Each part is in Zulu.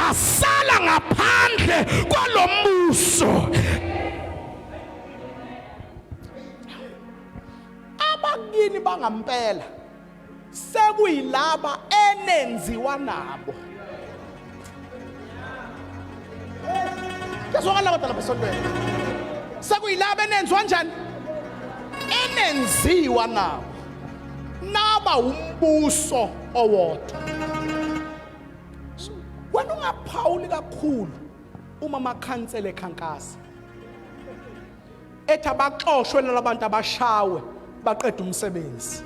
Basala ngaphandle kwalombuso. Abakini bangampela sekuyilaba enenziwa nabo. Kuyazwakala kodwa lapha esontweni. Sekuyilaba enenziwa njani? Enenziwa nabo. Naba umbuso owodwa. Wena ungaphawuli kakhulu uma amakhansela ekhankasa. Ethi abaxoshwe lalabantu abashawe baqeda umsebenzi.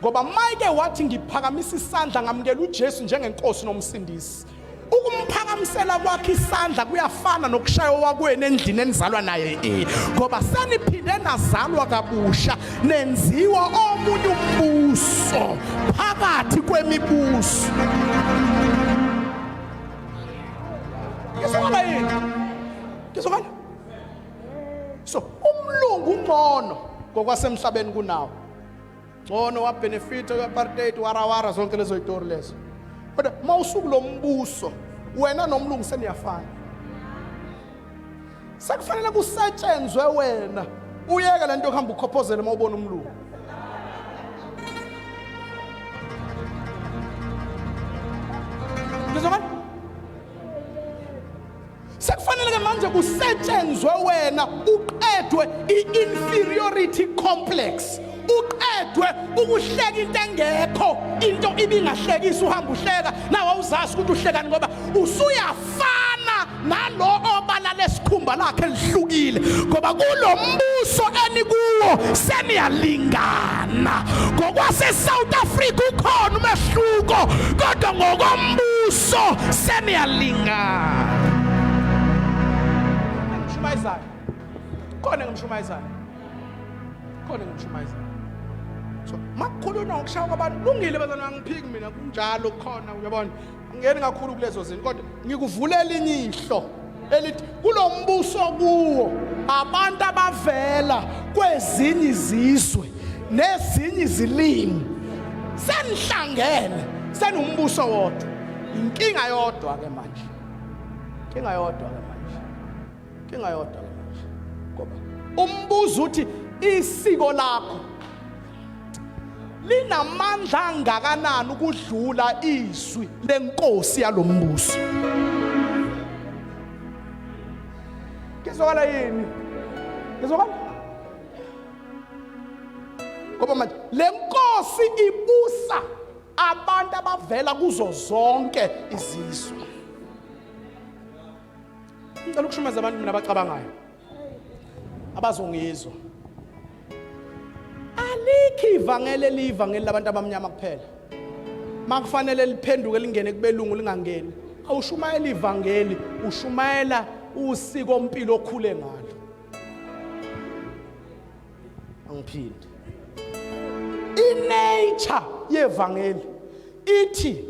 Ngoba mayike wathi ngiphakamisa isandla ngamukela uJesu njengenkosi nomsindisi. Ukumphakamisela kwakhe isandla kuyafana nokushaya owakwenu endlini enizalwa naye e ngoba seniphinde nazalwa kabusha nenziwa omunye umbuso phakathi kwemibuso. Ngizwakala yini? Ngizwakala? So umlungu ungcono ngokwasemhlabeni kunawo. Ngcono wabenefita kwi-apartheid warawara zonke lezo yitori lezo. Kodwa uma usuku lombuso wena nomlungu seniyafana. Sekufanele kusetshenzwe wena uyeke lento yokuhamba ukhophozele uma ubona umlungu. Ngizwakala? Sekufanele ke manje kusetshenzwe wena uqedwe i-inferiority complex uqedwe ukuhleka into engekho into ibingahlekisi uhamba uhleka nawe awuzazi ukuthi uhlekani ngoba usuyafana nalo obala lesikhumba lakhe lihlukile ngoba kulombuso enikuwo seniyalingana ngokwase South Africa ukhona umehluko kodwa ngokombuso seniyalingana ngimshumayizayo khona ngimshumayizayo khona ngimshumayizayo so makukhulunywa ngokushaya kwabantu lungile bazalwane angiphiki mina kunjalo khona uyabona angingeni kakhulu kulezo zinto kodwa ngikuvulela inyihlo elithi kulombuso kuwo abantu abavela kwezinye izizwe nezinye izilimi senihlangene senumbuso wodwa inkinga yodwa ke manje inkinga yodwa ke manje inkinga yodwa ke manje ngoba umbuzo uthi isiko lakho linamandla angakanani ukudlula izwi lenkosi yalombuso Ngizwakala yini Ngizwakala Ngoba manje lenkosi ibusa abantu abavela kuzo zonke izizwe Ngicela ukushumeza abantu mina abacabangayo abazongizwa alikho ivangeli eliyivangeli labantu abamnyama kuphela makufanele liphenduke lingene kubelungu lingangeni awushumayela ivangeli ushumayela usiko mpilo okhule ngalo angiphinde inature yevangeli ithi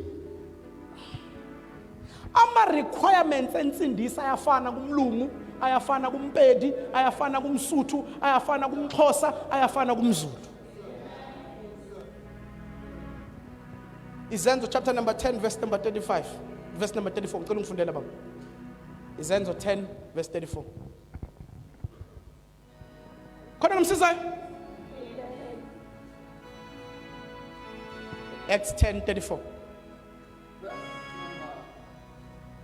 ama requirements ensindiso ayafana kumlungu ayafana kumpedi ayafana kumsuthu ayafana kumxhosa ayafana kumzulu Izenzo chapter number 10 verse number 35 verse number 34 ngicela ungifundele baba Izenzo 10 verse 34 Khona ngimsizayo Acts 10 34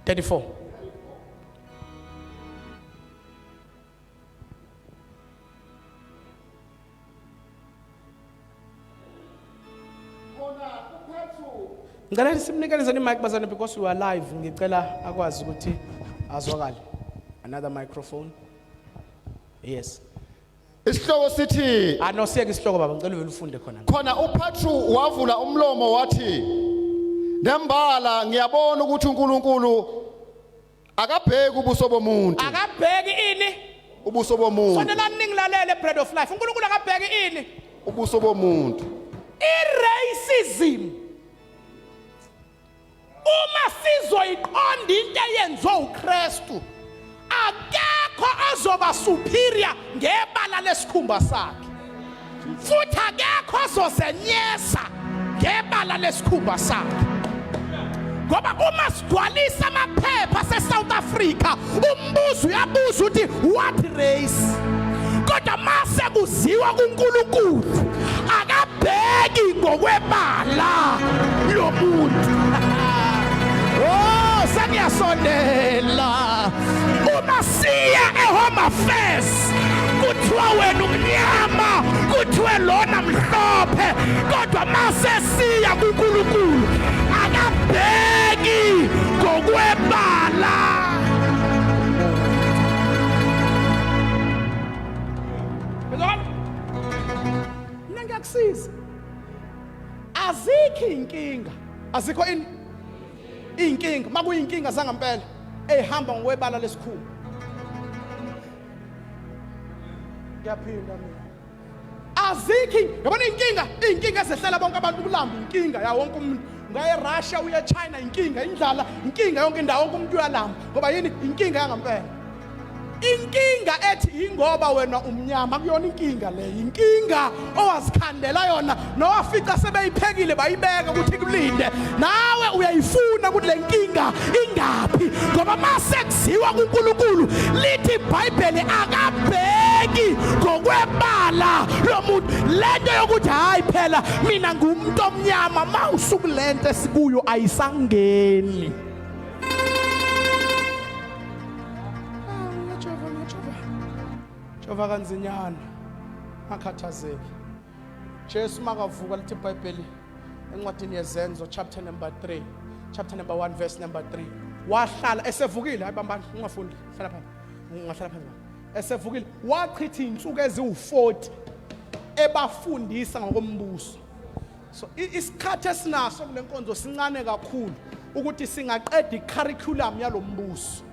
34 Ngicela simnikelezeni imic bazane because we are live ngicela akwazi ukuthi azwakale another microphone yes Isihloko sithi Ah no siyeke isihloko baba ngicela uvele ufunde khona khona uPetru wavula umlomo wathi nembala ngiyabona ukuthi uNkulunkulu akabheki ubuso bomuntu akabheki ini ubuso bomuntu sonelani ningilalele bread of life uNkulunkulu akabheki ini ubuso bomuntu i-racism Uma sizoyiqonda into eyenziwe uKristu, akekho ozoba superior ngebala lesikhumba sakhe. Futhi akekho ozozenyeza ngebala lesikhumba sakhe. Ngoba uma sigcwalisa amaphepha aseSouth Africa, umbuzo uyabuza ukuthi what race? Kodwa mase kuziwa kuNkulunkulu, akabheki ngokwebala lomuntu. Oh, sengiyasondela. Uma siya eHome Affairs, kuthiwa wena umnyama, kuthiwe lona mhlophe, kodwa mase siya kuNkulunkulu akabheki ngokwebala. Ngizona? Mina ngiyakusiza. Azikho inkinga. Azikho ini? Inkinga, makuyinkinga zangampela ehamba ngokwebala lesikhumba. Ngiyaphinda mina. Azikho, yabona inkinga, inkinga ezehlela bonke abantu, ukulamba inkinga ya wonke umuntu. Ungaye eRussia, uye eChina, inkinga, indlala, inkinga yonke indawo, wonke umuntu uyalamba. Ngoba yini? Inkinga yangampela. Inkinga ethi ingoba wena umnyama kuyona inkinga le, inkinga owazikhandela yona nowafica sebeyiphekile bayibeka ukuthi kulinde nawe uyayifuna ukuthi le nkinga ingaphi, ngoba mase kuziwa kuNkulunkulu lithi iBhayibheli akabheki ngokwebala lomuntu. Lento yokuthi hayi phela mina ngumuntu omnyama, mawusukulento esikuyo ayisangeni. Ngiyajova, ngiyajova. Jova kanzinyana. Ngakhathazeki. Jesu makavuka lithi iBhayibheli encwadini yeZenzo chapter number 3, chapter number 1 verse number 3. Wahlala esevukile, hayi bambani, ungafundi, hlala phansi. Ungahlala phansi. Esevukile wachitha izinsuku eziwu40 ebafundisa ngokombuso. So isikhathi esinaso kule nkonzo sincane kakhulu ukuthi singaqeda icurriculum yalombuso.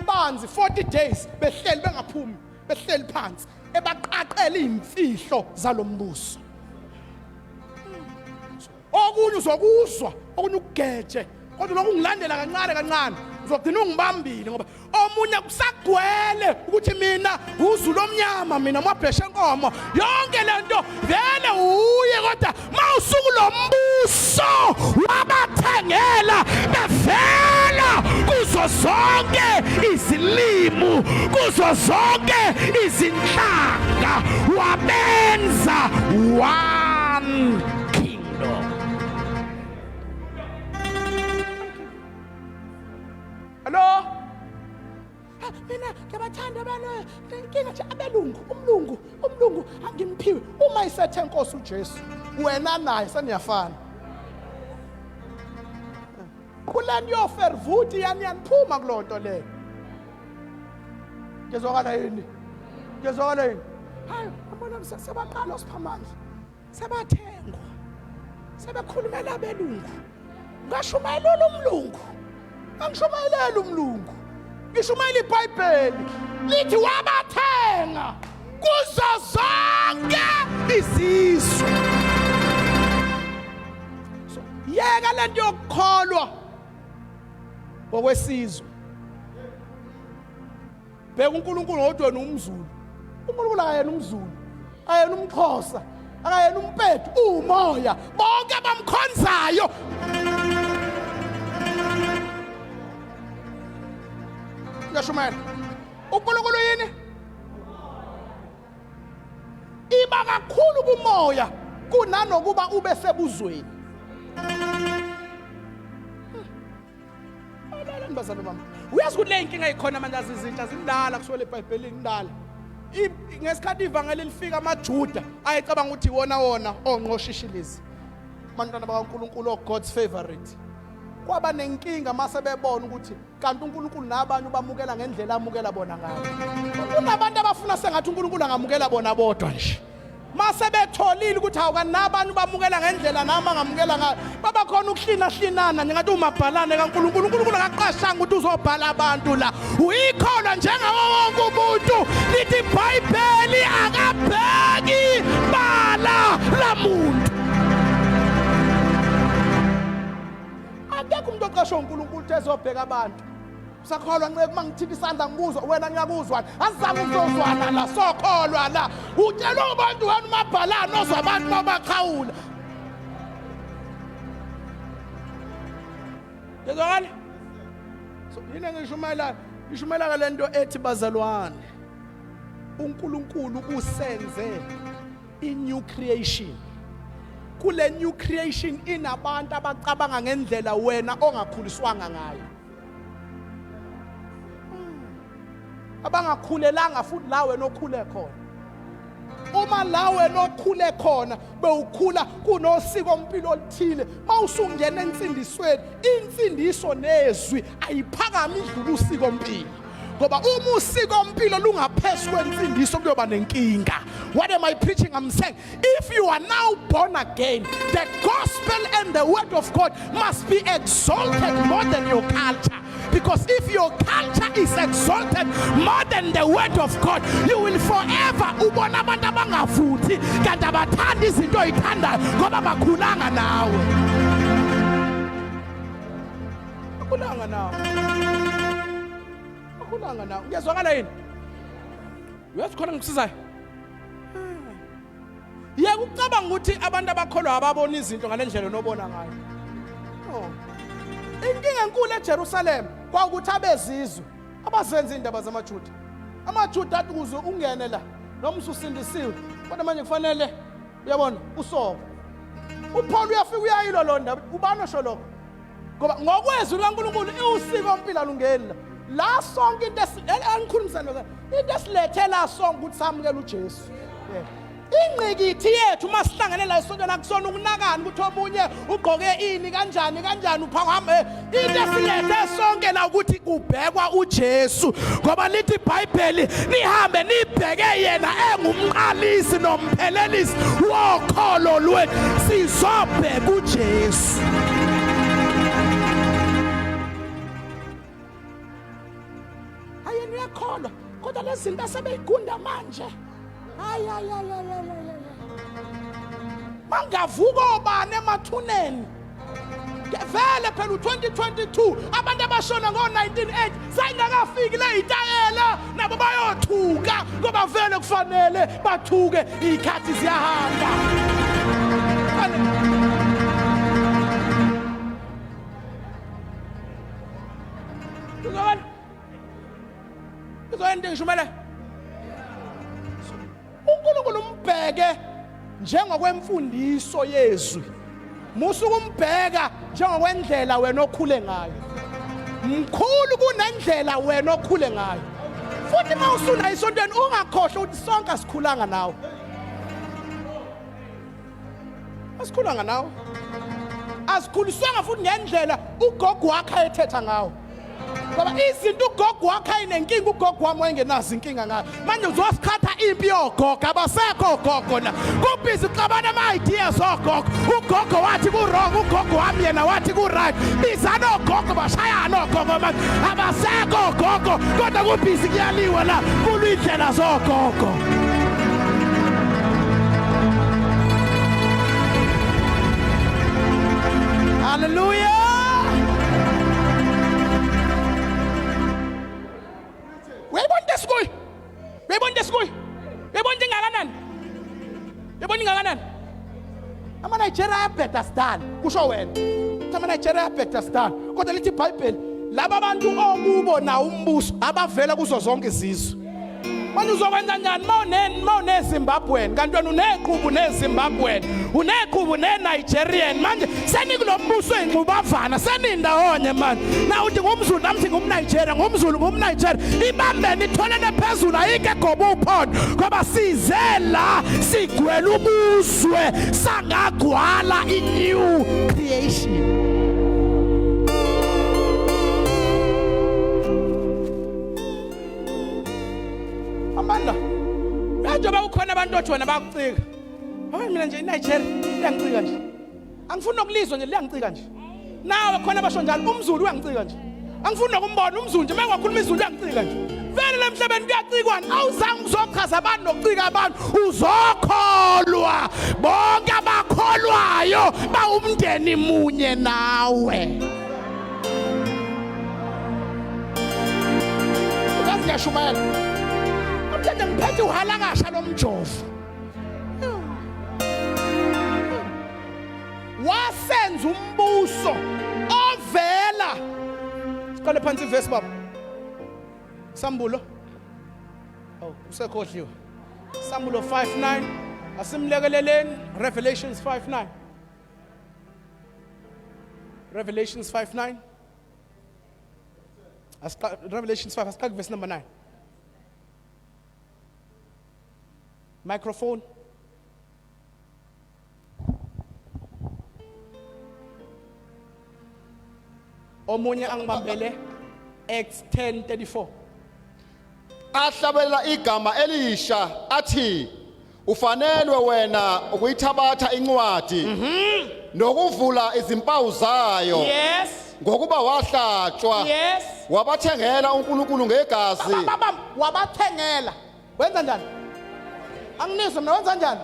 Banzi 40 days behleli bengaphumi, behleli phansi ebaqaqela izimfihlo zalombuso. Okunye uzokuzwa, okunye ukugeje, kodwa lokhu ngilandela kancane kancane uzogcina ungibambile, ngoba omunye kusagcwele ukuthi mina uZulu omnyama, mina mabheshe enkomo, yonke lento vele uye. Kodwa mawusuku lombuso wabathengela bevela kuzo zonke izilimu, kuzo zonke izinhlanga, wabenza one kingdom. Hello? Mina ngiyabathanda abantu, inkinga nje abelungu, umlungu, umlungu angimphiwe. Uma isethe Nkosi uJesu, wena naye seniyafana. Kulani yofervuti yani yaniphuma kulonto leyo. Ngezwakala yini? Ngezwakala yini? Hayi, ubona sebaqala osiphamandla. Sebathengwa. Sebekhulumela abelungu. Ngashumayela umlungu. Angishumayeleli umlungu. Ngishumayela iBhayibheli. Lithi wabathenga kuzo zonke izizwe. So yeka lento yokukholwa ngokwesizwe. Bheka uNkulunkulu ngokuthi wena umZulu. uNkulunkulu akayena umZulu, akayena umXhosa, akayena umPedi, uwumoya. Bonke abamkhonzayo Ngiyashumayela. uNkulunkulu yini? Iba kakhulu kumoya kunanokuba ube sebuzweni. Alalani bazalwane bami. Uyazi ukuthi le inkinga ikhona manje azizintsha zindala kusukela eBhayibhelini indala. Ngesikhathi ivangeli lifika amaJuda ayecabanga ukuthi iwona wona onqoshishilizi. Abantwana bakaNkulunkulu o God's favorite. Kwaba nenkinga mase bebona ukuthi kanti uNkulunkulu nabanye ubamukela ngendlela amukela bona ngayo. Kunabantu abafuna sengathi uNkulunkulu angamukela bona bodwa nje. Mase betholile ukuthi hawu kanti nabanye ubamukela ngendlela nami angamukela ngayo, baba khona ukuhlina hlinana njengathi umabhalane kaNkulunkulu. uNkulunkulu akaqashanga ukuthi uzobhala abantu la, uyikholwa njengawo wonke umuntu. Lithi iBhayibheli akabheki bala lamuntu. Akekho umuntu oqashwe uNkulunkulu ukuthi ezobheka abantu. Usakholwa nceku? Uma ngithinta isandla ngikuzwa wena, ngiyakuzwa. Asizame ukuzozwana la, sokholwa la. Utshelwe abantu wena umabhalane ozwa abantu mabaqhawula. Yezwakala? So yini engishumayela? Ngishumayela lento ethi bazalwane uNkulunkulu usenze i-new creation. Kule new creation inabantu abacabanga ngendlela wena ongakhuliswanga ngayo. Abangakhulelanga futhi la wena okhule khona. Uma la wena okhule khona bewukhula kunosiko mpilo oluthile, mawusungena ensindisweni, insindiso nezwi ayiphakami idlula usiko mpilo. Ngoba uma usiko mpilo lungaphezu kwensindiso kuyoba nenkinga. What am I preaching? I'm saying if you are now born again, the gospel and the word of God must be exalted more than your culture. Because if your culture is exalted more than the word of God, you will forever ubona abantu abangafuthi kanti abathanda izinto oyithandayo ngoba bakhulanga nawe. Akhulanga nawe. Akhulanga nawe. Ngiyazwakala yini? Uyazi khona ngikusizayo. Yeka ukucabanga ukuthi abantu abakholwa ababona izinto ngalendlela onobona ngayo. Oh. Inkinga enkulu eJerusalem kwawukuthi abezizwe abazenza indaba zamaJuda. AmaJuda athi ukuze ungene la noma ususindisiwe kodwa manje kufanele uyabona usoka. UPaul uyafika uyayilwa lo ndaba ubani osho lokho? Ngoba ngokwezwi likaNkulunkulu iwusiko mpilo alungeni la. La sonke into engikhulumisana into esilethe la sonke ukuthi samukele uJesu. Yeah. Ingqikithi yethu uma sihlangene la esontweni akusona ukunakana ukuthi omunye ugqoke ini kanjani kanjani uphakame into esilethe sonke la ukuthi kubhekwa uJesu ngoba lithi iBhayibheli nihambe nibheke yena engumqalisi nomphelelisi wokholo lwethu sizobheka uJesu. Hayi niyakholwa kodwa lezi zinto asebeyigunda manje. Hayi hayi hayi hayi hayi. Bangavuka obani emathuneni. Vele phela u-2022 abantu abashona ngo-1980 sayingakafiki le yitayela nabo bayothuka ngoba vele kufanele bathuke iy'khathi ziyahamba. Uzobona? Uzobona into engishumela? uNkulunkulu umbheke njengokwemfundiso yezwi. Musa ukumbheka njengokwendlela wena okhule ngayo. Mkhulu kunendlela wena okhule ngayo. Futhi uma usuna esontweni ungakhohlwa ukuthi sonke asikhulanga nawe. Asikhulanga nawe. Asikhuliswanga futhi ngendlela ugogo wakhe ayethetha ngawo. Ngoba izinto ugogo wakhe ayinenkinga ugogo wami wayengenazo inkinga ngayo. Manje uzosikhatha impi yogogo abasekho ogogo la. Kubhizi kuxabana ama ideas ogogo. Ugogo wathi ku wrong ugogo wami yena wathi ku right. Bizana ogogo bashayana ogogo manje abasekho ogogo kodwa kubhizi kuyaliwa la kulwa indlela zogogo. Hallelujah. Uyayibona into esikuyo? Uyayibona into esikuyo? Uyayibona into engakanani? Uyayibona ingakanani? AmaNigeria ayabheda sidala, kusho wena. Uthi amaNigeria ayabheda sidala. Kodwa lithi iBhayibheli laba bantu okubo nawo umbuso abavela kuzo zonke izizwe. Manje uzokwenza njani uma uneZimbabwean kanti wena uneqhubu neZimbabwean uneqhubu neNigerian manje senikulo mbuso eyingxubavana senindawonye manje na uthi ngumZulu nami thi ngumNigeria ngumZulu ngumNigeria ibambene itholene phezulu ayikho egoba uphondo ngoba size la sigwela ubuzwe sangagwala i-new creation. Amanda njengoba kukhona abantu othi wena bayakucika hayi mina nje iNigeria iyangicika nje angifuni nokulizwa nje liyangicika nje nawe khona basho njalo umZulu uyangicika nje angifuni nokumbona umZulu nje uma ngakhuluma izulu uyangicika nje vele lemhlabeni kuyacikwana awuzange uzochaza abantu nokucika abantu uzokholwa bonke abakholwayo bawumndeni munye nawe. Uyazi ngiyashumayela. Namhlanje ngiphethe uhalakasha lomjovo. Wasenza umbuso ovela Ubhale phansi ivesi baba. Sambulo. Oh, usekhohliwe. Sambulo 5:9. Asimlekeleleni Revelations 5:9. Revelations 5:9. Asiqa Revelations 5 asiqale verse number 9. Microphone. Omunye angibambele Acts 10:34. Ahlabelela igama elisha athi ufanelwe wena ukuyithabatha incwadi nokuvula izimpawu zayo Yes. ngokuba wahlatshwa Yes. wabathengela uNkulunkulu ngegazi Baba wabathengela. Wenza njani? Anginizwe mina wenza njani?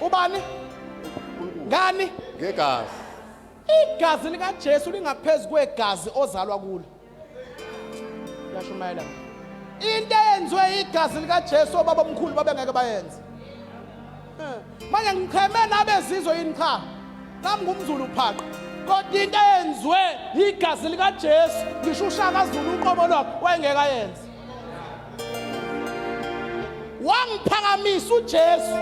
Ubani? Ngani? Ngegazi. Igazi likaJesu lingaphezulu kwegazi ozalwa kulo. Uyashumayela. Into eyenziwe igazi likaJesu obaba omkhulu babengeke bayenze. Manje ngicheme nabezizwe yini cha? Nami ngumZulu phaqa. Kodwa into eyenziwe igazi likaJesu ngisho uShaka Zulu uqobo lwakhe wayengeke ayenze. Wangiphakamisa uJesu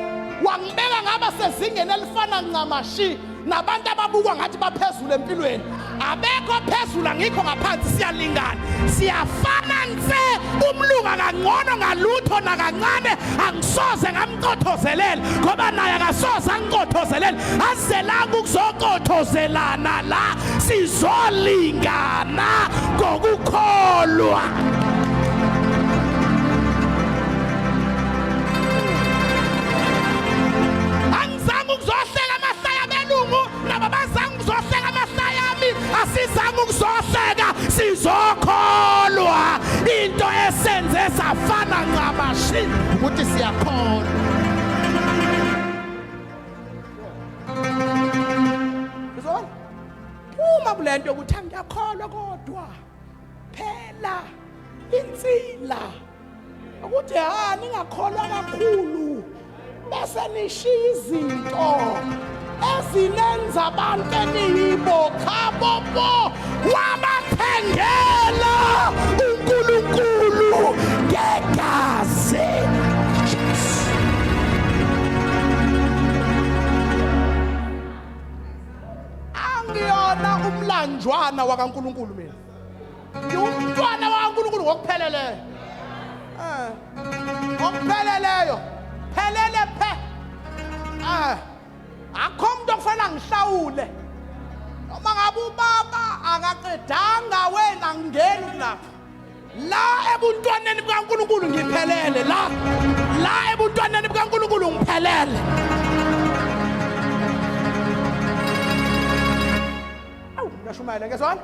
wangibeka ngaba sezingeni elifana ncamashi nabantu ababukwa ngathi baphezulu empilweni. Abekho phezulu angikho ngaphansi siyalingana. Siyafana nse umlunga kangcono ngalutho nakancane angisoze ngamcothozelela ngoba naye akasoze angicothozelela azelanga ukuzocothozelana la sizolingana ngokukholwa. Angizange ukuzohleka amahlaya abelungu nabo abazange ukuzohleka amahlaya ami asizange ukuzohleka sizokholwa into esenze safana ncamashi ukuthi siyakholwa. Uzobona? Phuma kulento yokuthi angiyakholwa kodwa phela insila ukuthi ha ningakholwa kakhulu bese nishiya izinto ezinenza abantu eniyibo cha bobo wabathengela uNkulunkulu ngegazi. Jesu. Angiyona umlanjwana wakaNkulunkulu mina. Ngiwumntwana wakaNkulunkulu ngokupheleleyo. Ngokupheleleyo. Phelele phe. Akho umuntu okufanele angihlawule. Noma ngabe ubaba akaqedanga wena ngingeni kulapho. La ebuntwaneni bukaNkulunkulu ngiphelele la. La ebuntwaneni bukaNkulunkulu ngiphelele. Awu ngiyashumayela ngezwana.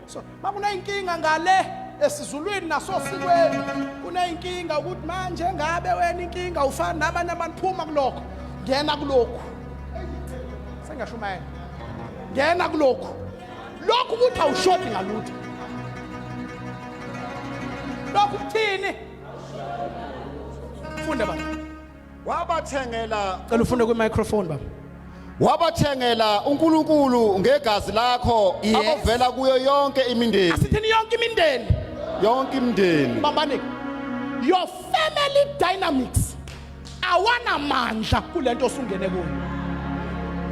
So makuneyinkinga ngale esizulwini nasosikweni kuneyinkinga ukuthi manje ngabe wena inkinga ufana nabanye abantu phuma kulokho ngena kulokhu. Sengiyashumayela. Ngena kulokhu. Lokhu ukuthi awushodi ngalutho. Lokhu kuthini? Funda baba. Wabathengela Cela ufunde kwi microphone baba. Wabathengela uNkulunkulu ngegazi lakho Yes. abavela kuyo yonke imindeni. Asithini yonke imindeni. Yonke imindeni. Bambani. Your family dynamics awanamandla kulento osungene kuyo.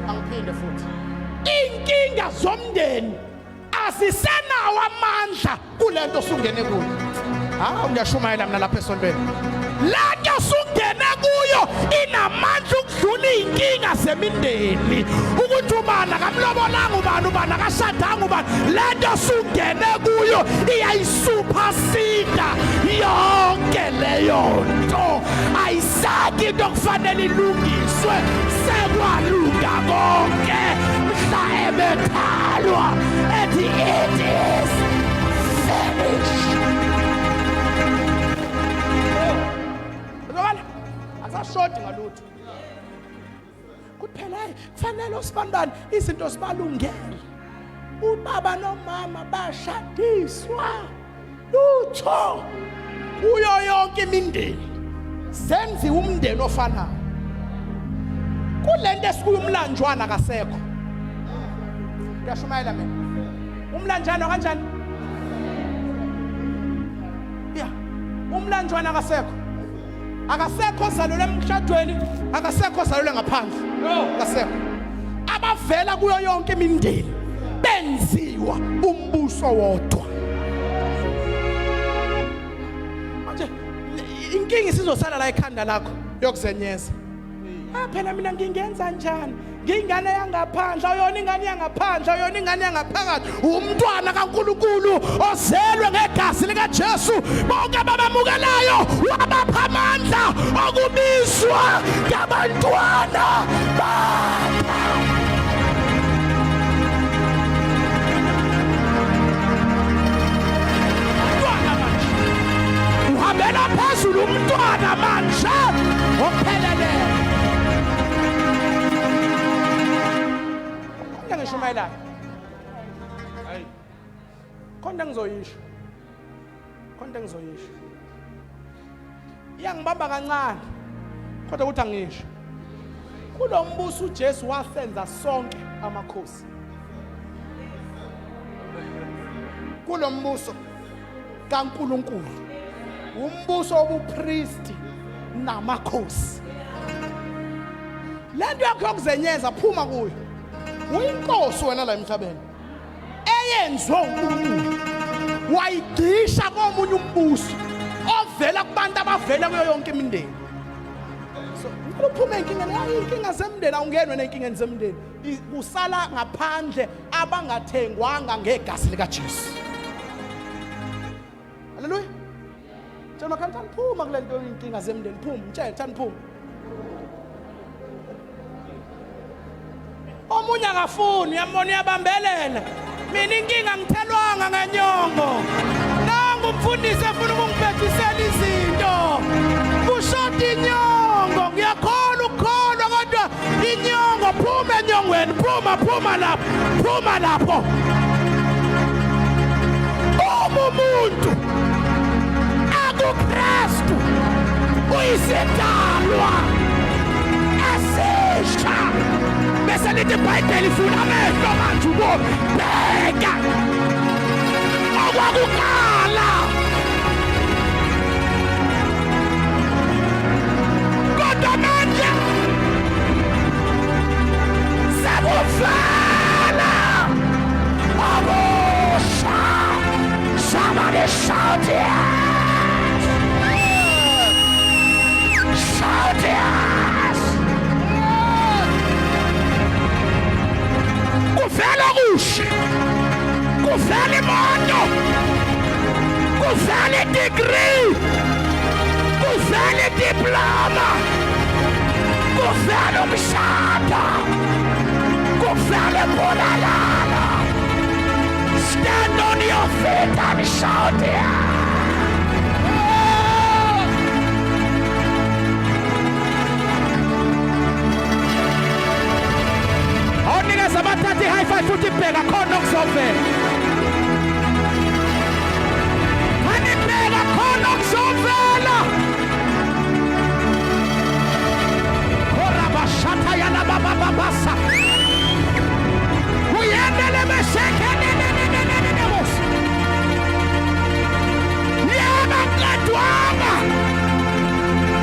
Angiphinde futhi. Inkinga zomndeni azisenawo amandla kulento osungene kuyo. Hawu ngiyashumayela mina lapha esontweni. Lento osungene kuyo inamandla ukudlula izinkinga zemindeni. Ukuthi ubani akamlobolanga ubani ubani akashadanga ubani. Lento osungene kuyo iyayisuperseda yonke leyo nto. Ayisaki into okufanele ilungiswe sekwalunga konke mhla ebethalwa ethi it is finished. Uzwakala? Akusashodi ngalutho. Kuthi phela hey, kufanele osibanibani izinto zibalungele. Ubaba nomama bashadiswa lutho kuyo yonke imindeni. Senziwe umndeni ofanayo. Kulento esikuyo umlanjwana kasekho. Ngiyashumayela mina. Umlanjwana kanjani? Yeah. Umlanjwana akasekho. Akasekho ozalelwe emshadweni, akasekho ozalelwe ngaphandle. Akasekho. Abavela kuyo yonke imindeni benziwa umbuso wodwa. Manje inkinga isizosala la ekhanda lakho yokuzenyeza. Ah phela mina ngingenza njani? Ngingane yangaphandle, awuyona ingane yangaphandle, awuyona ingane yangaphakathi. Umntwana kaNkuluNkulu ozelwe ngegazi likaJesu. Bonke abamamukelayo wabapha amandla okubizwa ngabantwana bakhe. Umntwana manje uhambela phezulu umntwana manje ngokupheleleyo. Khona ngishumayelayo. Hayi. Khona ngizoyisho. Khona ngizoyisho. Iyangibamba kancane. Kodwa ukuthi angisho. Kulo mbuso uJesu wasenza sonke amakhosi. Kulo mbuso kaNkuluNkulu. Umbuso wobupristi namakhosi. Lento yakho yokuzenyeza phuma kuyo. Uyinkosi wena la emhlabeni. Eyenziwe uNkulunkulu. Wayigcisha komunye umbuso ovela kubantu abavela kuyo yonke imindeni. So, ngicela uphume enkingeni, hayi inkinga zemndeni awungenwe nenkingeni zemndeni. Kusala ngaphandle abangathengwanga ngegazi likaJesu. Haleluya. Tshela makhala thani phuma kule nto inkinga zemndeni phuma mtshele thani phuma. Omunye akafuni uyambona uyabambelela. Mina inkinga ngithelwanga ngenyongo. Nangu umfundisi efuna ukungibhedisela izinto. Kushoda inyongo ngiyakholwa ukukholwa kodwa inyongo phuma enyongweni phuma phuma lapho phuma lapho. Uma umuntu akuKristu uyisidalwa esisha bese lithi iBhayibheli funa amehlo manje ubone bheka okwakuqala kodwa manje sekuvela okusha. Somebody shout yes! Shout yes! Kuvela okusha, kuvela imoto, kuvela i-degree, kuvela i-diploma, kuvela umshado, kuvela impumelelo. Stand on your feet and shout yes! Awunikeza abathatha i-high five futhi bheka khona okuzovela. Anibheka khona okuzovela. Korabashatha yalabababasa. Uyendele meseke nenenenenenemos. Yebo qedwanga.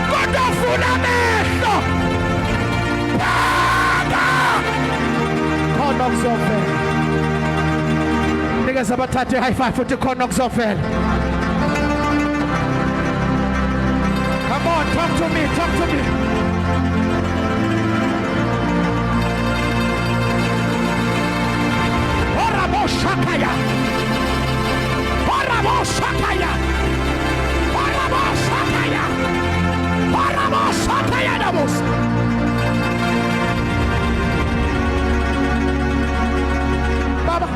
Kodwa funa amehlo. Bheka. Khona okuzovela. Nikeza abathatha i-high five futhi khona okuzovela. Come on, talk to me, talk to me. Oraboshakaya. Oraboshakaya. Oraboshakaya. Oraboshakaya nabos. Baba,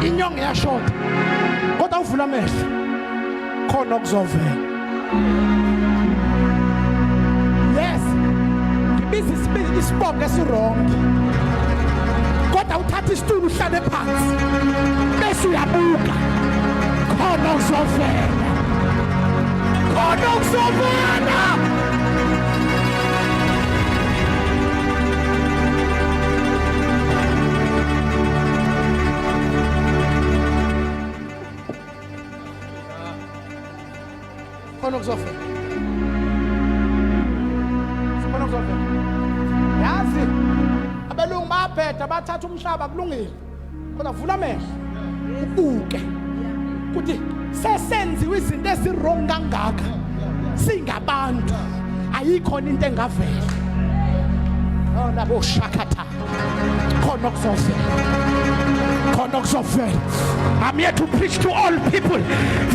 inyongo iyashoda. Kodwa uvula amehlo. Khona okuzovela. Yes. Ngibiza isibongo esi-wrong. Kodwa uthatha isitulo uhlale phansi. Bese uyabuka. Khona okuzovela. Khona okuzovela. okuzovela. Yazi abelungu bayabheda bathatha umhlaba kulungile. Kodwa vula amehlo ubuke ukuthi sesenziwe izinto ezi-wrong kangaka singabantu ayikhona into engavela. Oh labo shakatha khona okuzovela khona okuzovela. I'm here to preach to all people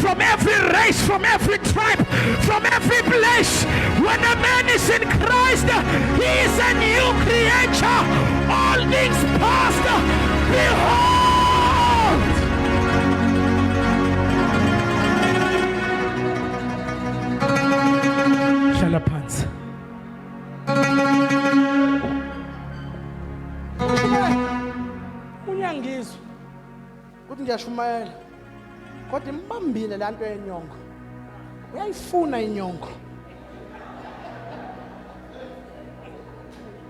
from every race, from every tribe, from every place. When a man is in Christ, he is a new creature. All things past, behold. Hlala phansi. Unyangizwa ukuthi ngiyashumayela kodwa imbambile laa nto yenyongo, uyayifuna inyongo.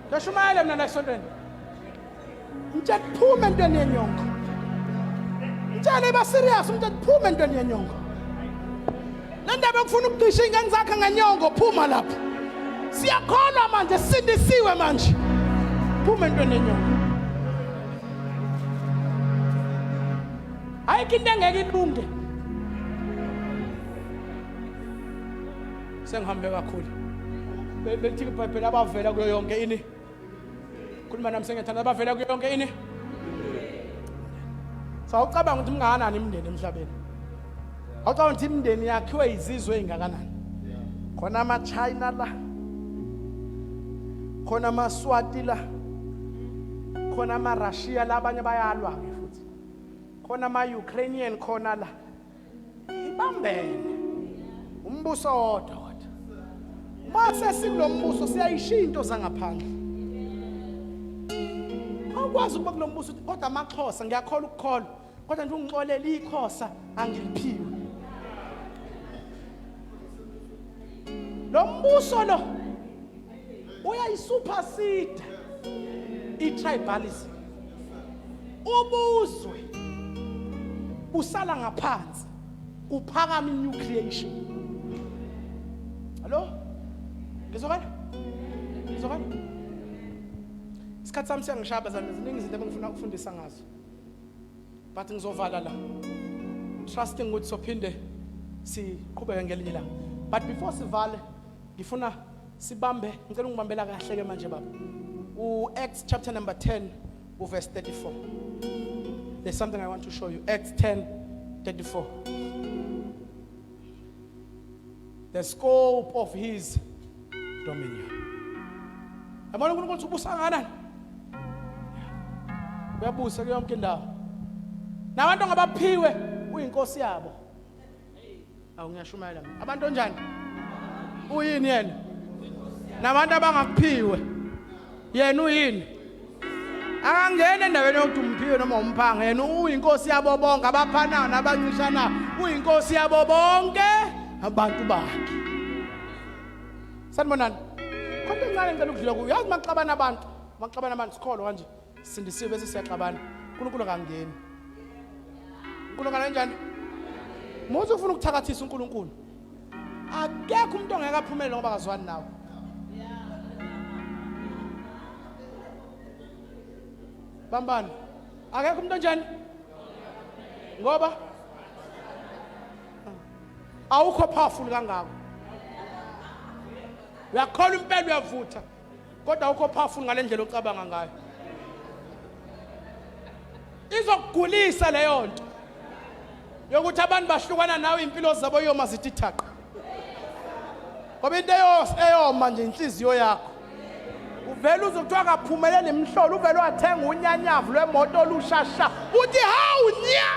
Ngiyashumayela mina la esontweni, mtshela phume entweni yenyongo, mtshele iba serious, mtshele phume entweni yenyongo. Le ndaba yokufuna ukucisha iy'ngane zakhe ngenyongo, phuma lapho. Siyakholwa manje, sisindisiwe manje, phuma entweni yenyongo. Ayikho into engeke ilunge. Sengihambe kakhulu. Belithi iBhayibheli abavela kuyo yonke ini, khuluma nami sengiyathanda, abavela kuyo yonke ini. Sawucabanga ukuthi mingakanani imindeni emhlabeni? Awucabanga ukuthi imindeni yakhiwe izizwe ezingakanani? Khona ama-China la, khona amaSwati la, khona ama-Russia la, abanye bayalwa-ke futhi, khona ama-Ukrainian khona la, ibambene umbuso wodwa. Kodwa mase sikulo mbuso siyayishiya into zangaphandle. Awukwazi ukuba kulo mbuso uthi kodwa amaXhosa ngiyakholwa ukukholwa, kodwa nje ungixolele ikhosa angiliphiwe. Lo mbuso lo uyayisupersede i-tribalism, ubuzwe busala ngaphansi, kuphakama i-new creation. Hallo, ngizokala, ngizokala. Isikhathi sami siyangishaya bazalwane, ziningi izinto ebengifuna ukufundisa ngazo, but ngizovala la, trusting ukuthi sophinde siqhubeke ngelinye ilanga. But before sivale, ngifuna sibambe, ngicela ungibambela kahle ke manje baba, u-Acts chapter number 10 uverse 34. There's something I want to show you. Acts 10 34, the scope of his dominion. Yabona uNkulunkulu ukuthi ubusa kangakanani, uyabusa kuyo yonke indawo, nabantu ongabaphiwe uyinkosi yabo. Awu, ngiyashumayela mina. Abantu onjani, uyini yena? Nabantu abangakuphiwe yena uyini? Akangena endaweni yokuthi umphiwe noma umphanga, yena uyinkosi yabo bonke abaphanayo nabancishanayo, uyinkosi yabo bonke abantu bakhe. Sanibonani. Khona encane ngicela ukudlula kuyo. Yazi makuxabana abantu, makuxabana abantu sikholwa kanje, sindisiwe bese siyaxabana, uNkulunkulu akangeni. uNkulunkulu kanjani? Muthi ufuna ukuthakathisa uNkulunkulu, akekho umuntu ongeke aphumelele ngoba akazwani nawe. Bambani, akekho umuntu onjani ngoba awukho powerful kangako. Uyakholwa impela, uyavutha, kodwa awukho powerful ngale ndlela ocabanga ngayo. Izokugulisa leyo nto yokuthi abantu bahlukana nawe, impilo zabo iyoma zithi thaqa, ngoba into eyoma nje inhliziyo yakho. Uvele uzokuthiwa akaphumeleli imhlolo, uvele wathenga unyanyavu lwemoto olushasha, uthi hawu nya.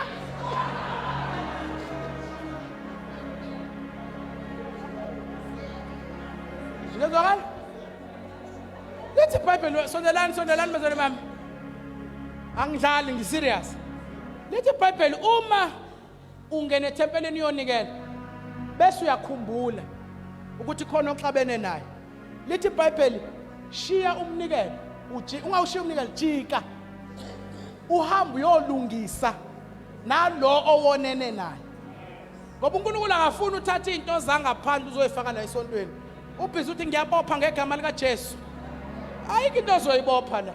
Ngezwakala lithi iBhayibheli, sondelani, sondelani bazalwane bami, angidlali, ngiserious. Lithi iBhayibheli uma ungena ethempelini uyonikela bese uyakhumbula ukuthi khona oxabene naye, lithi iBhayibheli shiya umnikelo, ungawushiya umnikelo, jika uhambe uyolungisa nalo owonene naye, ngoba uNkulunkulu akafuni uthathe izinto zangaphandle uzoyifaka la esontweni. Ubhizi uthi ngiyabopha ngegama likaJesu. Ayikho into ozoyibopha la.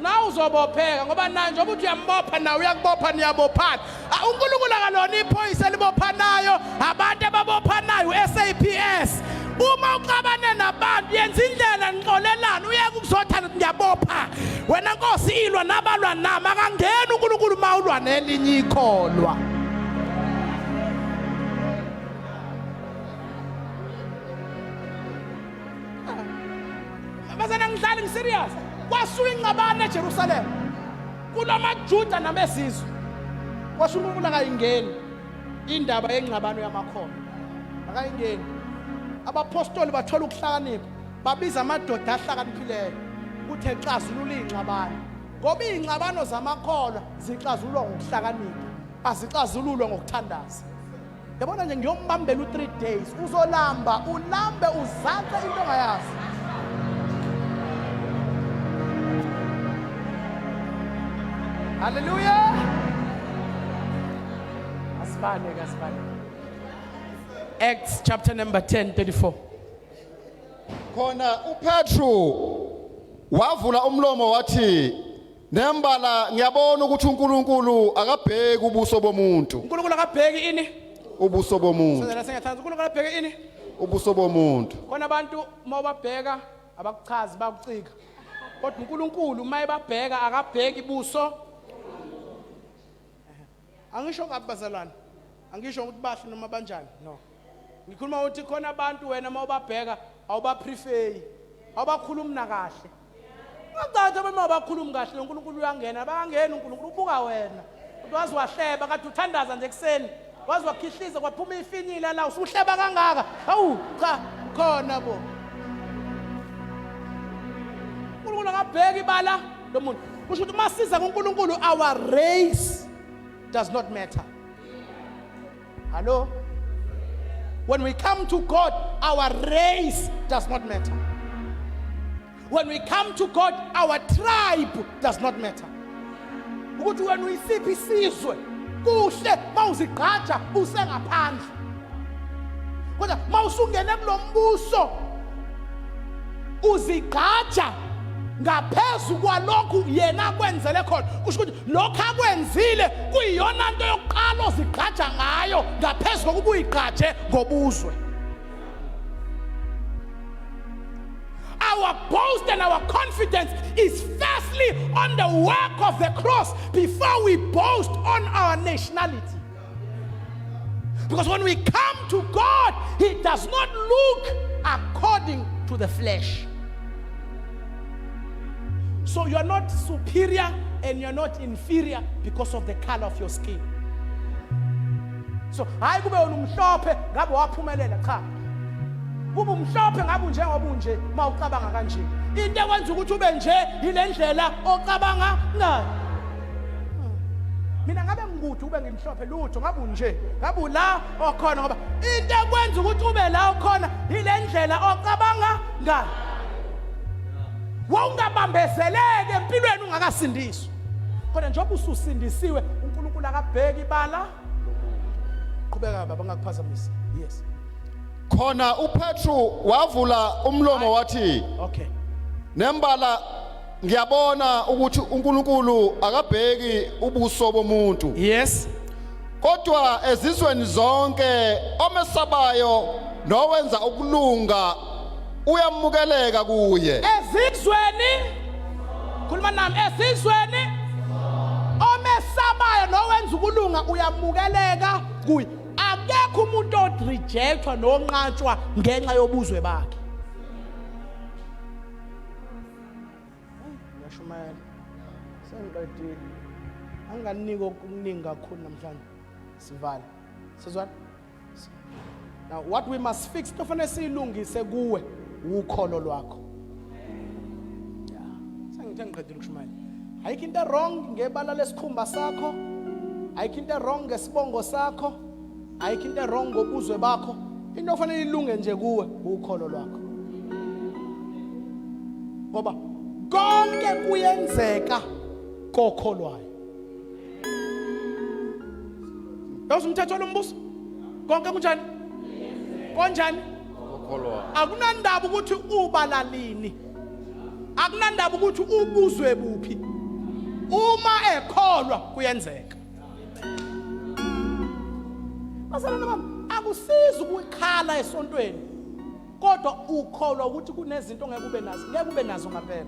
Nawe uzobopheka ngoba naye njengoba uthi uyambopha nawe uyakubopha niyabophana. Ah, uNkulunkulu akalona iphoyisa elibophanayo, abantu ababophanayo uSAPS. Uma uxabane nabantu yenza indlela nixolelane uyeke ukuzothanda ukuthi ngiyabopha. Wena Nkosi ilwa nabalwa nami akangeni uNkulunkulu uma ulwa nelinye ikholwa. Bazana ngidlali ngiserious. Kwasuka ingxabano eJerusalem. KulamaJuda nabezizwe. Kwasho uNkulunkulu akayingeni indaba yengxabano yamakholwa. Akayingeni. Abapostoli bathola ukuhlakanipha, babiza amadoda ahlakaniphileyo ukuthi exazulule ingxabano. Ngoba izingxabano zamakholwa zixazululwa ngokuhlakanipha, azixazululwa ngokuthandaza. Yabona nje ngiyombambela u-3 days uzolamba ulambe uzanse into ongayazi. Haleluya. Asibale ke asibale. Acts chapter number 10 34. Khona uPetru wavula umlomo wathi nembala ngiyabona ukuthi uNkulunkulu akabheki ubuso bomuntu. uNkulunkulu akabheki ini? Ubuso bomuntu. Senzela sengiyathanda uNkulunkulu akabheki ini? Ubuso bomuntu. Khona abantu uma ubabheka abakuchazi bakucika. Kodwa uNkulunkulu uma ebabheka akabheki buso. Angisho kabi bazalwane. Angisho ukuthi bahle noma banjani. No. Ngikhuluma ukuthi khona abantu wena uma ubabheka awubaprefey. Awubakhulumi nakahle. Ungacathi abantu abakhulumi kahle uNkulunkulu uyangena, bayangena uNkulunkulu ubuka wena. Uthi wazi wahleba kade uthandaza nje ekuseni. Wazi wakhihliza kwaphuma ifinyila la usuhleba kangaka. Hawu cha khona bo. uNkulunkulu akabheki ibala lomuntu. Kusho ukuthi uma siza kuNkulunkulu our race does not matter. Hello? When we come to God, our race does not matter. When we come to God, our tribe does not matter. Ukuthi wena uyisiphi isizwe kuhle mawuzigqaja usengaphandle. Kodwa mawusungene kulombuso uzigqaja ngaphezu kwalokhu yena akwenzele khona kusho ukuthi lokhu akwenzile kuyiyona nto yokuqala ozigqaja ngayo ngaphezu kokuba uyigqaje ngobuzwe Our boast and our confidence is firstly on the work of the cross before we boast on our nationality. Because when we come to God, He does not look according to the flesh. So you are not superior and you're not inferior because of the color of your skin. So hayi kube wena umhlophe ngabe waphumelela cha. Kube umhlophe ngabe unjengoba unje mawucabanga kanje. Into ekwenza ukuthi ube nje ile ndlela ocabanga ngayo. Mina ngabe ngikude ube ngimhlophe lutho ngabe unje ngabe ula okhona ngoba into ekwenza ukuthi ube la okhona ile ndlela ocabanga ngayo. Wawungabambezeleki empilweni ungakasindiswa. Kodwa njengoba ususindisiwe uNkulunkulu akabheki ibala. Qhubeka baba ngakuphazamisa. Yes. Khona uPetru wavula umlomo wathi Okay. nembala ngiyabona ukuthi uNkulunkulu akabheki ubuso bomuntu. Yes. Kodwa ezizweni zonke omesabayo nowenza ukulunga uyamukeleka kuye. Ezizweni khuluma nami ezizweni omesabayo nowenza ukulunga uyamukeleka kuye. Akekho umuntu orejectwa nonqatshwa ngenxa yobuzwe bakhe. Ngiyashumayela. Sengiqedile. Anginganiki okuningi kakhulu namhlanje. Sivale. Sizwana? Now what we must fix into fanele siyilungise kuwe ukholo lwakho. Yeah. Sengithe ngiqedile ukushumayela. Ayikho into wrong ngebala lesikhumba sakho. Ayikho into wrong ngesibongo sakho. Ayikho into wrong ngobuzwe bakho. Into ofanele ilunge nje kuwe ukholo lwakho. Ngoba konke kuyenzeka kokholwayo. Yazi umthetho lombuso? Konke kunjani? Konjani? Okholwayo. Akunandaba ukuthi ubalalini, akunandaba ukuthi ubuzwe buphi, uma ekholwa kuyenzeka. Bazalwane bami, akusizi ukukhala esontweni kodwa ukholwa ukuthi kunezinto ongeke ube nazo, ngeke ube nazo ngampela,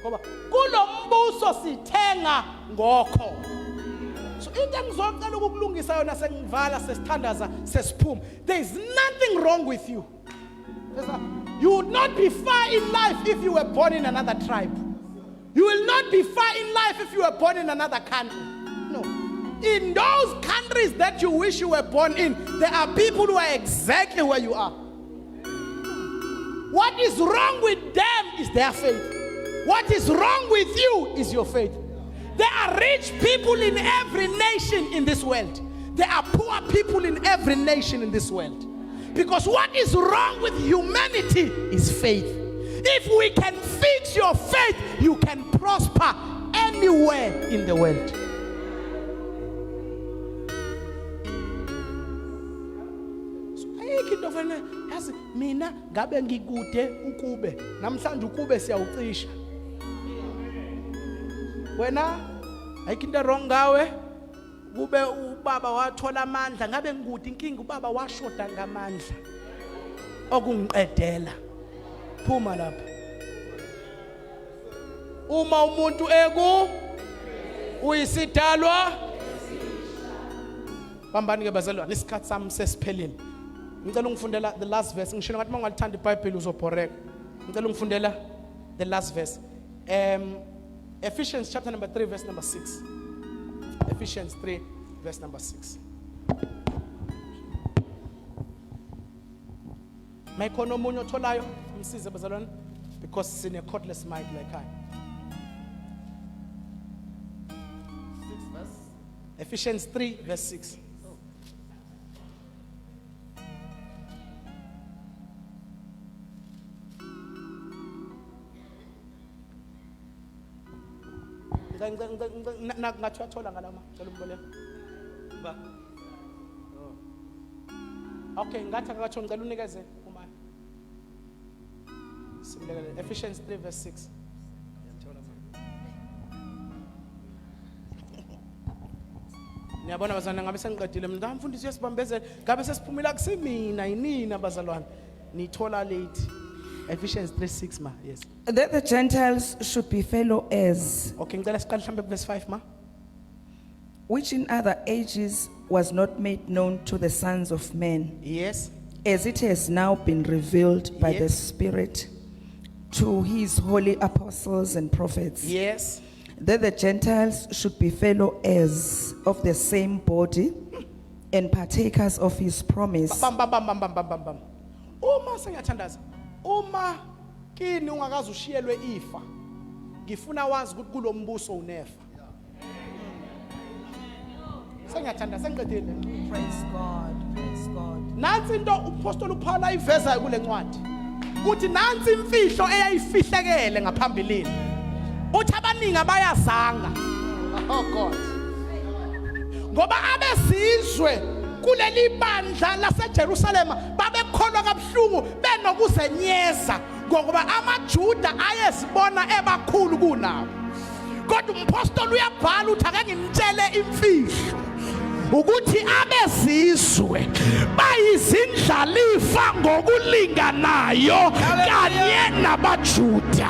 ngoba kulombuso sithenga ngokho. So into engizocela ukukulungisa yona sengivala, sesithandaza, sesiphuma, there is nothing wrong with you. You would not be far in life if you were born in another tribe. You will not be far in life if you were born in another country. No. In those countries that you wish you were born in, there are people who are exactly where you are. What is wrong with them is their faith. What is wrong with you is your faith. There are rich people in every nation in this world. There are poor people in every nation in this world. Because what is wrong with humanity is faith. If we can fix your faith, you can prosper anywhere in the world. So ayikho into fanele yazi mina ngabe ngikude ukube namhlanje ukube siyawucisha wena. Ayikho into wrong ngawe. Kube ubaba wathola amandla ngabe ngikude. Inkinga ubaba washoda ngamandla okungiqedela. Phuma lapha. Uma umuntu eku uyisidalwa. Bambani ke bazalwane, isikhathi sami sesiphelile. Ngicela ungifundela the last verse. Ngishilo ngathi mangalithanda iBhayibheli uzobhoreka. Ngicela ungifundela the last verse, Ephesians chapter number 3 verse number 6. Ephesians 3 verse number 6. Mayikhona omunye otholayo, msize bazalwane, because sine cordless mic la ekhaya. 6 verse. Ephesians 3 verse 6. Ngathi uyathola ngalama, cela umboleko ba. Okay, ngathi akakatsho, ngicela unikeze uma simlekelele. Ephesians 3 verse 6. Ngiyathola mama. Niyabona bazalwane, ngabe sengiqedile mina. Mfundisi uyasibambezela, ngabe sesiphumile. Akusimina, yinina bazalwane, nithola late. Ephesians 3:6 ma, yes. That the Gentiles should be fellow heirs, Okay, ngicela siqale mhlambe ku verse 5 ma. Which in other ages was not made known to the sons of men, as it has now been revealed by the Spirit to his holy apostles and prophets. That the Gentiles should be fellow heirs of the same body and partakers of his promise. Bam bam bam bam bam bam bam bam. Uma sengiyathandaza, uma kini ungakaze ushiyelwe ifa, ngifuna wazi ukuthi kulombuso unefa. Sengiyathandaza, sengiqedile. Praise God, praise God. Nansi into upostoli uPaul ayivezayo kule ncwadi, uthi nansi imfihlo eyayifihlekele ngaphambilini, uthi abaningi abayazanga. Oh God, ngoba abezizwe kuleli bandla laseJerusalema babekholwa kabuhlungu benokuzenyeza, ngokuba amaJuda ayezibona ebakhulu kunabo. Kodwa umpostoli uyabhala uthi ake nginitshele imfihlo ukuthi abezizwe bayizindlalifa ngokulinganayo kanye nabaJuda.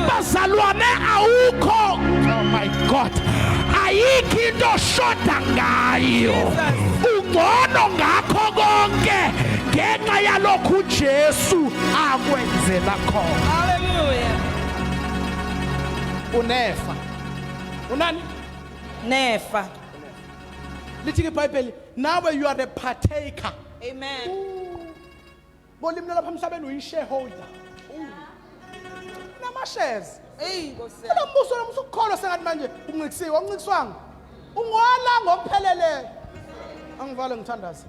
Bazalwane, awukho, oh my God, ayikho into oshoda ngayo. Ungcono ngakho konke ngenxa yalokhu uJesu akwenzela khona. Hallelujah. Unefa. Unani? Nefa. Lithi ke iBhayibheli, nawe you are a partaker. Amen. Bolimi lapha emhlabeni uyi-shareholder nama-shares. Hey, Nkosi. Lo mbuso lo musukukholwa sengathi manje uncikisiwe, awuncikiswanga, ungwala ngokupheleleyo. Angivale ngithandaze,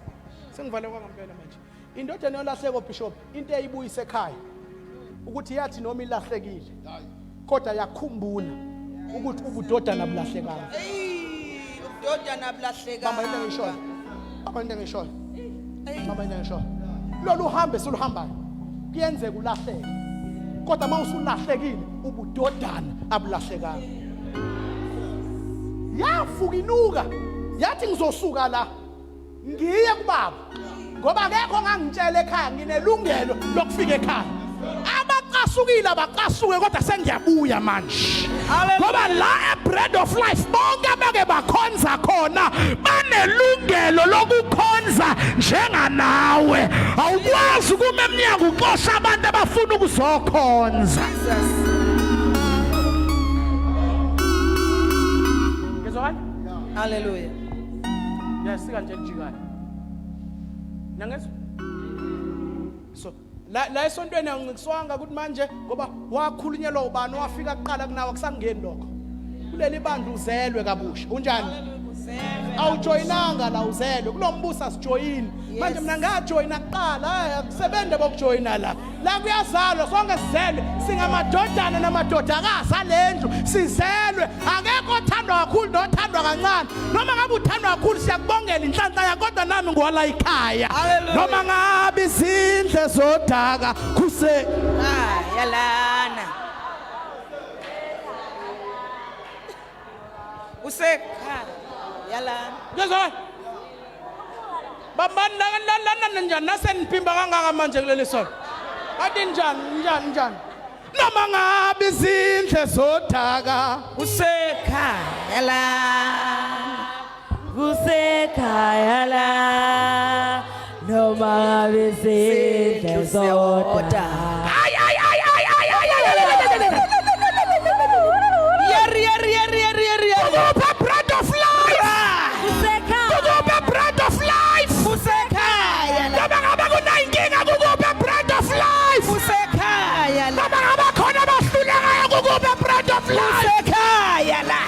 sengivale kwangampela manje. Indodana yolahleko, bishop, into eyibuyise ekhaya ukuthi yathi noma ilahlekile kodwa yakhumbula ukuthi ubudodana bulahlekanga. Hey, ubudodana Bamba into engiyishoyo. bulahlekanga. Bamba into engiyishoyo. Noma ngisho lolu hambe soluhambayo kuyenzeka ulahleke, kodwa mawusulahlekile ubudodana abulahlekanga. Yavuka inuka yathi ngizosuka la ngiye kubaba, ngoba akekho ongangitshela ekhaya, nginelungelo lokufika ekhaya. Abacasukile abacasuke, kodwa sengiyabuya manje, ngoba la eBread of Life bonke abake bakhonza khona banelungelo lokukhonza njenganawe. Awukwazi ukuma emnyango uxosha abantu abafuna ukuzokhonza. Ngizwani? Hallelujah. Ngiyasika nje lijikayo. Nangezwa? So la esontweni awuncikiswanga ukuthi manje ngoba wakhulunyelwa ubani wafika kuqala kunawe, akusangeni lokho. Kuleli bandla uzelwe kabusha. Unjani? Awujoyinanga la, uzelwe. Kulombuso asijoyini. Manje mina ngajoyina kuqala, akusebenze bokujoyina la. La kuyazalwa, sonke sizelwe, singamadodana namadodakazi alendlu, sizelwe. Akekho othandwa kakhulu nothandwa kancane. Noma ngabe uthandwa kakhulu siyakubongela inhlanhla yakho, kodwa nami ngiwala ikhaya. Noma ngabe izindle zodaka kuse yalana. Usekhaya yalana. Ngizwa? Bambani lana njani nasenipimba kangaka manje kuleli sonto? Kanti njani njani njani? Noma ngabe izindle zodaka usekhaya lana. Kusekhaya la noma ngabe izindle zodaka. Ay ay ay ay ay ay ay. Yer yer yer yer yer yer. Ukupha Bread of Life. Kusekhaya. Ukupha Bread of Life. Kusekhaya la. Noma ngabe kunayinkinga kukupha Bread of Life. Kusekhaya la. Noma ngabe khona abahlulekayo kukupha Bread of Life. Kusekhaya la.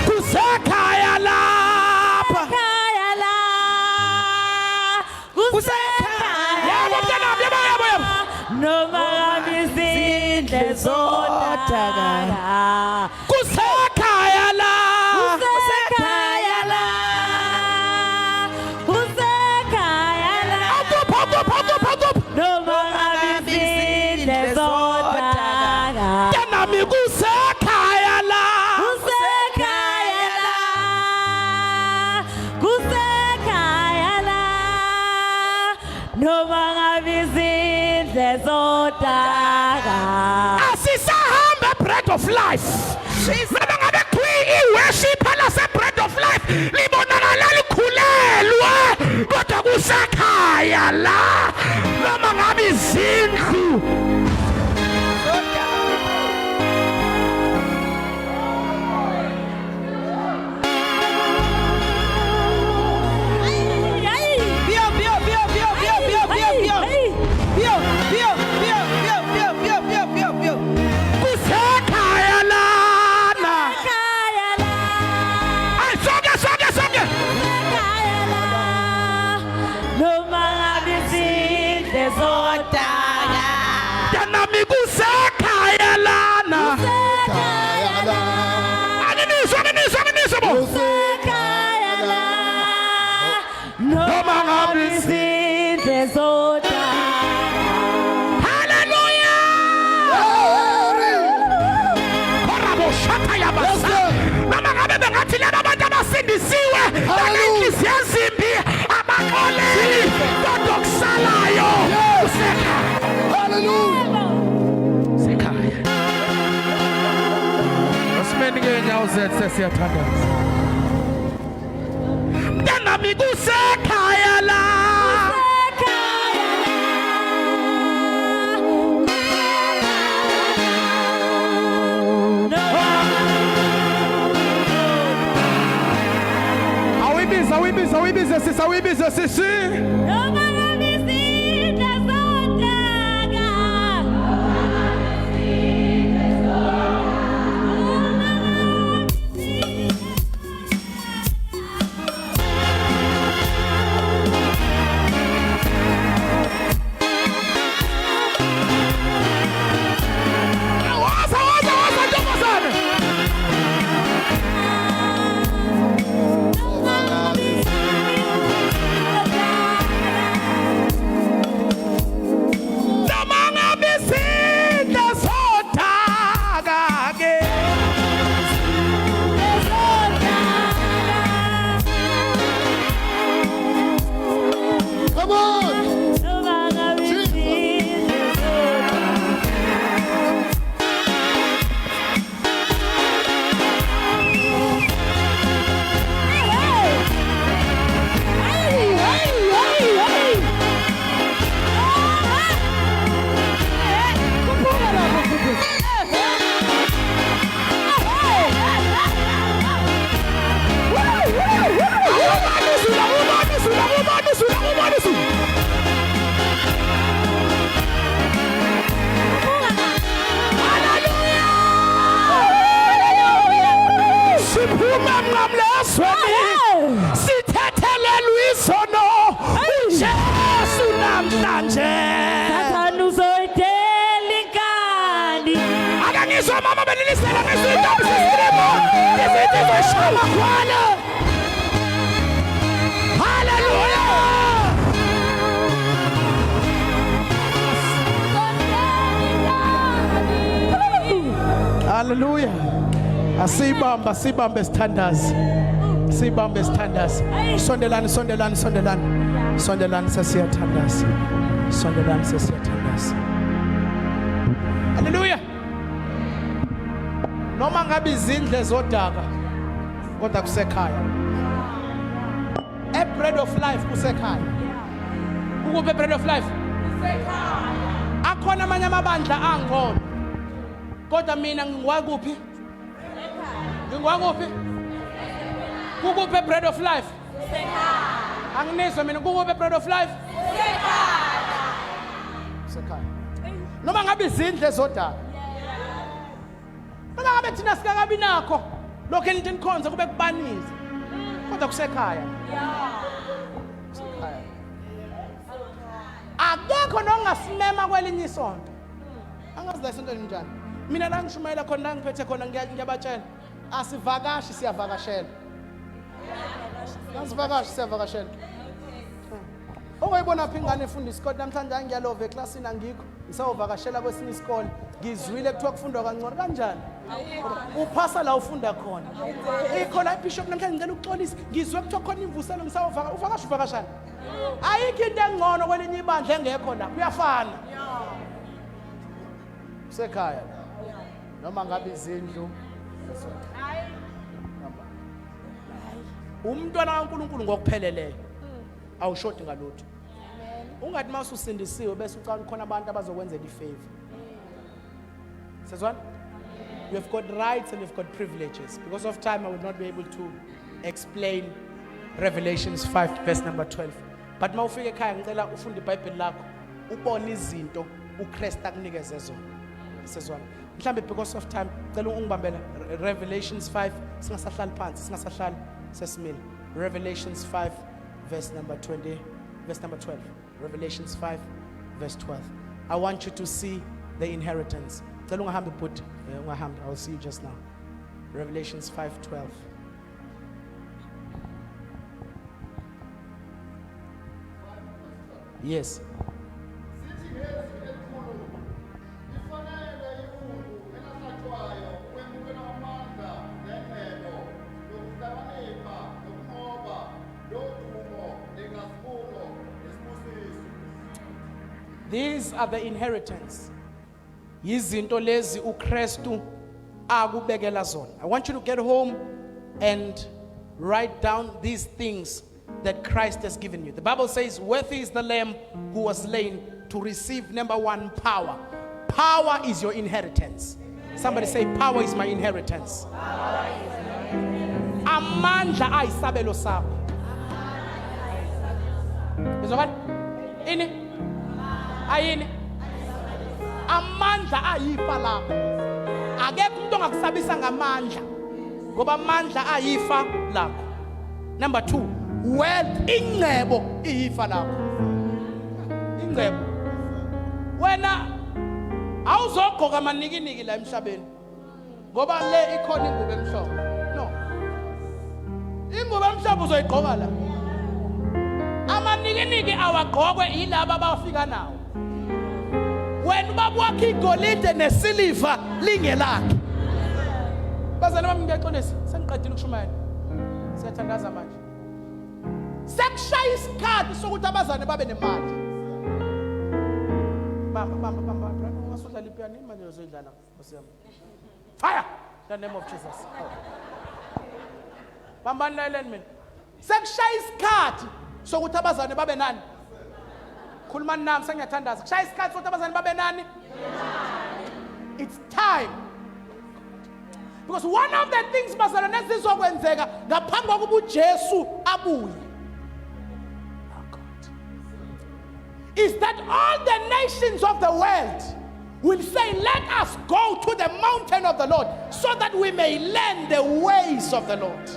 Kusekhaya lapha. Kusekhaya la. Kusekhaya. Yebo mntanami, yebo yebo yebo. Noma ngabe izindle zodaka. Kusekhaya la. Kusekhaya la. Kusekhaya la. Akupha akupha akupha akupha. Noma ngabe izindle zodaka. Mntanami kusekhaya la. Kusekhaya la. Kusekhaya la. Noma ngabe izindle zodaka. Asisahambe Bread of Life. Noma ngabe kuthiwa i-worship lase Bread of Life libonakala likhulelwe, kodwa kusekhaya la. Noma ngabe izindlu Bio bio bio bio bio bio bio bio. Bio bio bio bio bio bio bio bio bio. Kusekhaya lana. Kusekhaya la. Ay sonke sonke sonke. Kusekhaya la. Noma ngabe izindle zodaka. Mntanami kusekhaya lana. Kusekhaya la. Anginizwa anginizwa anginizwa bo. Kusekhaya la. Noma ngabe izindle zodaka. Hallelujah. Korabo shaka yabasa. Noma ngabe bengathi laba bantu abasindisiwe banenhliziyo ezimbi abaxoleli, kodwa kusalayo kusekhaya. Hallelujah. Sekhaya. Asimeni ngeenyawo zethu sesiyathandaza. Mntanami kusekhaya la. Kusekhaya la. Noma Awuyibize awuyibize awuyibize sisi, awuyibize sisi. Noma ngabe izindle zodaka. Woza woza woza ntombazane. Ngizwa mama belilisela ngizwa intombi sesitrimo. Izinto izoshaya makhwala. Hallelujah. Hallelujah. Asibamba sibambe sithandaze. Sibambe sithandaze. Sondelani sondelani sondelani. Sondelani sesiyathandaza. Sondelani sesiyathandaza. Hallelujah. Noma ngabe izindle zodaka kodwa kusekhaya. A bread of life kusekhaya. Ukuphi bread of life? Kusekhaya. Akhona amanye amabandla angcono. Kodwa mina ngingwakuphi? Ngingwakuphi? Kukuphi bread of life? Kusekhaya. Anginizwe mina kukuphi bread of life? Kusekhaya. Kusekhaya. Noma ngabe izindle zodaka. Noma ngabe thina sikakabi nakho lokho into enikhonza kube kubanize. Kodwa kusekhaya. Kusekhaya. Akekho nongasimema kwelinye isonto. Angazi la isonto linjani. Mina la ngishumayela khona la ngiphethe khona ngiyabatshela. Asivakashi siyavakashela. Asivakashi siyavakashela. Ongayibona phi ingane efunda isikole namhlanje angiyalova eklasini angikho ngisawuvakashela kwesinye isikole ngizwile kuthiwa kufundwa kangcono kanjani uphasa la ufunda khona ikhona ibishop namhlanje ngicela ukuxolisa ngizwe kuthiwa khona imvuselo ngisawuvaka uvakasha uvakashana ayikho into engcono kwelinye ibandla engekho la kuyafana kusekhaya noma ngabe izindlu umntwana kaNkuluNkulu ngokupheleleyo awushodi ngalutho ungathi uma ususindisiwe bese ucabanga khona abantu abazokwenzela ifavor sezwana you have got rights and you've got privileges because of time i will not be able to explain revelations 5 verse number 12 but uma ufika ekhaya ngicela ufunde ibhayibheli lakho ubone izinto uKristu akunikeze zona sezwana mhlambe because of time cela ungibambela revelations 5 singasahlali phansi singasahlali sesimile revelations 5 verse number 20 verse number 12 revelations 5 verse 12 i want you to see the inheritance cela ungahambi bhuti eh, ungahambi i will see you just now revelations 5:12 Yes. Sithi ngezwi elikhulu, lifanele iwundlu elahlatshwayo ukwemukela amandla nengcebo nokuhlakanipha nokunqoba nodumo nenkazimulo nesibusiso. These are the inheritance. Yizinto lezi uKristu akubekela zona. I want you to get home and write down these things that Christ has given you. The Bible says, Worthy is the Lamb who was slain to receive number one, power. Power is your inheritance. Somebody say, Power is my inheritance. Amandla ayisabelo sakho. Izwakala? Ini? Ayini? Amandla ayifa lakho. Akekho umuntu ongakusabisa ngamandla. Ngoba amandla ayifa lakho. Number 2, wealth ingcebo iyifa lakho. Ingcebo. Wena awuzogqoka amanikiniki la emhlabeni. Ngoba le ikhona ingubo emhlophe. No. Ingubo emhlophe uzoyigqoka la. Amanikiniki awagqokwe yilaba abafika nawo. Wena ubaba wakhe igolide nesiliva lingelakhe. Bazalwane bami ngiyaxolisa, sengiqedile ukushumayela. Siyathandaza manje. Sekushaya isikhathi sokuthi abazane babe nemali. Bamba bamba bamba brother, ungasudlala ipiyano imali uzoyidlala nkosi yami. Fire! In the name of Jesus. Bambani layeleni mina. Sekushaya isikhathi sokuthi abazane babe nani? Khulumani nami sengiyathandaza. Kushaya isikhathi sokuthi abazane babe nani? It's time. Because one of the things bazalwane ezizokwenzeka ngaphambi kokuba uJesu abuye. Oh God. Is that all the nations of the world will say, Let us go to the mountain of the Lord so that we may learn the ways of the Lord.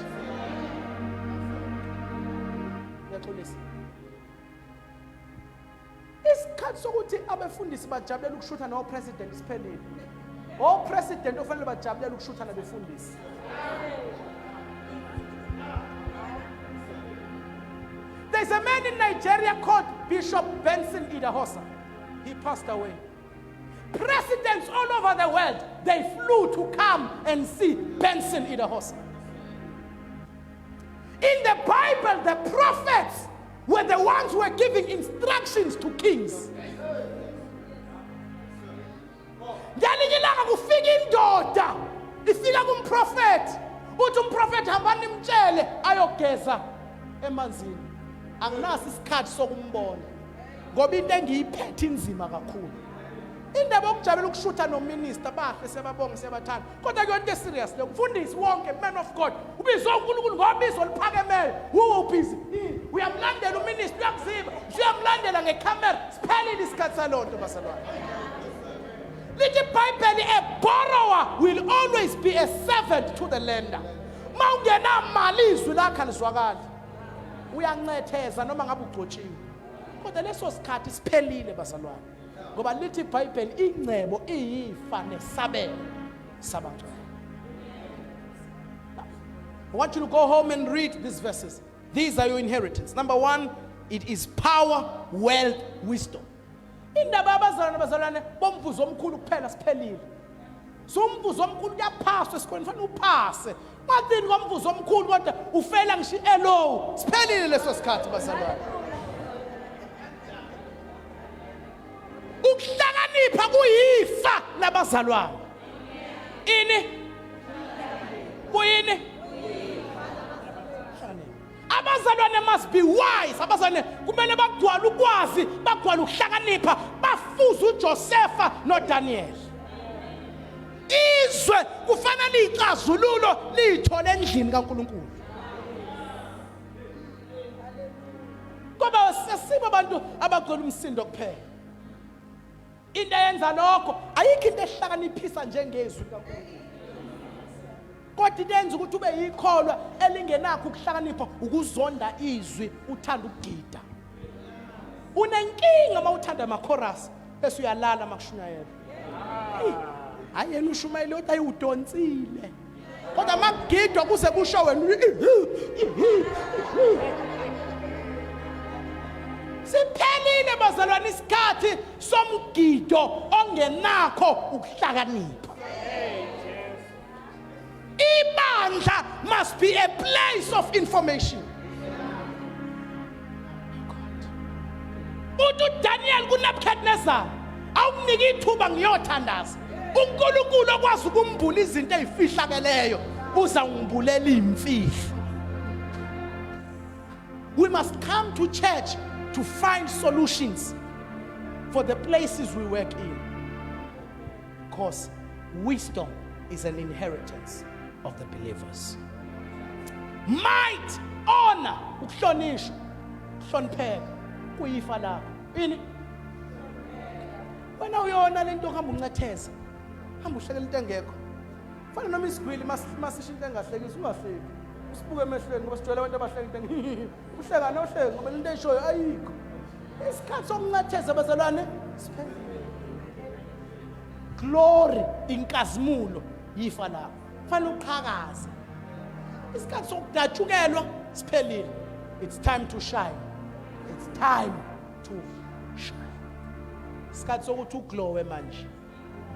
Ngiyaxolisa. Isikhathi sokuthi abefundisi bajabulela ukushutha no president siphelile. Opresident ofanele bajabulela ukushutha nabefundisi. There's a man in Nigeria called Bishop Benson Idahosa. He passed away. Presidents all over the world, they flew to come and see Benson Idahosa. In the Bible, the prophets were the ones who were giving instructions to kings. Ngelinye ilanga kufika indoda ifika kumprofethi, uthi umprofethi hambani nimtshele ayogeza emanzini, anginaso isikhathi sokumbona ngoba into engiyiphethe inzima kakhulu. Indaba yokujabulela ukushutha nominister, bahle, siyababonga, siyabathanda, kodwa kuyonto eserious le. Umfundisi wonke, man of God, ubizwe uNkulunkulu ngobizo oluphakemeyo, ubusy uyamlandela uminister, uyakuziba uyamlandela ngecamera. Siphelile isikhathi salonto, bazalwane. Lithi iBhayibheli, a borrower will always be a servant to the lender. Ma ungenamali, izwi lakho alizwakali, uyancetheza noma ngabe ugcotshiwe. Kodwa leso sikhathi siphelile, bazalwane, ngoba lithi iBhayibheli ingcebo iyifa nesabelo sabangcwele. I want you to go home and read these verses. These are your inheritance. Number one, it is power, wealth, wisdom. Indaba yabazalwane, abazalwane bomvuzo omkhulu kuphela, siphelile. So umvuzo omkhulu kuyaphaswa esikoleni, fanele uphase. Ungathini komvuzo omkhulu kodwa ufela ngisho i-LO. Siphelile leso sikhathi, bazalwane. Ukuhlakanipha kuyifa labazalwane. Ini? Kuyini? Abazalwane must be wise. Abazalwane kumele bagcwale ukwazi, bagcwale ukuhlakanipha, bafuze uJosepha noDaniel. Izwe kufanele ixazululo liyithole endlini kaNkulunkulu. Ngoba sesibo abantu abagcwele umsindo kuphela. Into eyenza lokho, ayikho into ehlakaniphisa njengezwi likaNkulunkulu. Kodwa into eyenza ukuthi ube yikholwa elingenakho ukuhlakanipha ukuzonda izwi, uthanda ukugida. Unenkinga uma uthanda amakhorasi bese uyalala makushunyayelwa. Hayi, yena ushumayele uthi ayudonsile, kodwa makugidwa kuze kusho wena. Siphelile, bazalwane, isikhathi somgido ongenakho ukuhlakanipha. Ibandla must be a place of information. Uthi uDaniel kuNebuchadnezzar, awunike ithuba ngiyothandaza, uNkulunkulu okwazi ukumbula izinto ezifihlakeleyo uza ngimbulela imfihlo. We must come to church to find solutions for the places we work in, because wisdom is an inheritance of the believers. Might, honor, ukuhlonishwa, ukuhlonipheka kuyifa lakho. Ini? Wena uyona lento, hamba uncetheza, hamba uhlekela into engekho. Fana noma isigwili masisho into engahlekisi, ungahleki, usibuke emehlweni, ngoba sijwayele abantu abahleka into. Uhleka nohleka ngoba lento eshoyo ayikho. Isikhathi sokuncetheza, bazalwane, siphelile. Glory, inkazimulo yifa lakho, fanele uqhakaze. Isikhathi sokudatshukelwa siphelile. It's time to shine, it's time to shine. Isikhathi sokuthi uglowe manje,